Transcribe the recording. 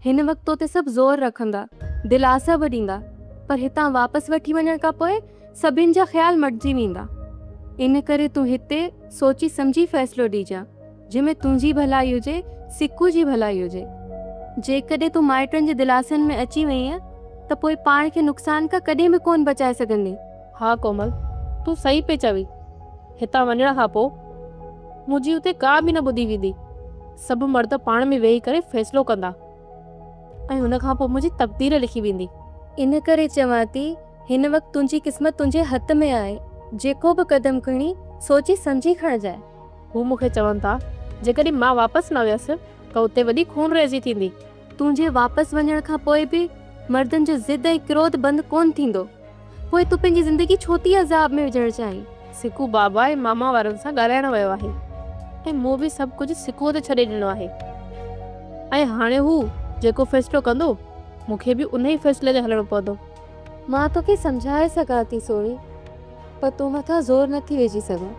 هن وقت تو تي سڀ زور رکندا، دلاسا به ڏيندا، پر هتان واپس وٺي وڃڻ کان پوء سڀن جا خيال مٽجي ويندا. ان ڪري تون هتي سوچي سمجهي فيصلو ڏجان، جنهن ۾ تنهنجي ڀلائي هجي، سڪو جي ڀلائي هجي. جيڪڏهن تون مائٽن جي دلاسن ۾ اچي وئينء ته پوء پاڻ کي نقصان کان ڪڏهن به ڪونه بچائي سگهندين. ها ڪومل، تون صحيح پئي چوين. هتان وڃڻ کان پوء منهنجي اتي ڪا به نه ٻڌي ويندي. سڀ مرد پاڻ ۾ ويهي ڪري فيصلو ڪندا ۽ ان کان پوء منهنجي تقدير لکي ويندي. ان ڪري چوان ٿي، هن وقت تنهنجي قسمت تنهنجي هٿ ۾ آهي. جيڪو به قدم کڻين، سوچي سمجهي کڻجانء. هو مون کي چون ٿا، جيڪڏهن مان واپس نه ويس ته اتي وڏي خونريزي ٿيندي. تنهنجي واپس وڃڻ کان پوء به مردن جو ضد ۽ ڪروڌ بند ڪونه ٿيندو. پوء تون پنهنجي زندگي ڇو ٿي عذاب ۾ وجهڻ چاهين؟ سڪو بابا ۽ ماما وارن سان ڳالهائڻ ويو آهي ۽ مون به سڀ ڪجهه سڪوء تي ڇڏي ڏنو آهي ۽ هاڻي هو جيڪو فيصلو ڪندو، مون کي به انهيء فيصلي تي هلڻو پوندو. مان توکي سمجهائي سگهان ٿي سهڻي، پر تو مٿان زور نه ٿي وجهي سگهان.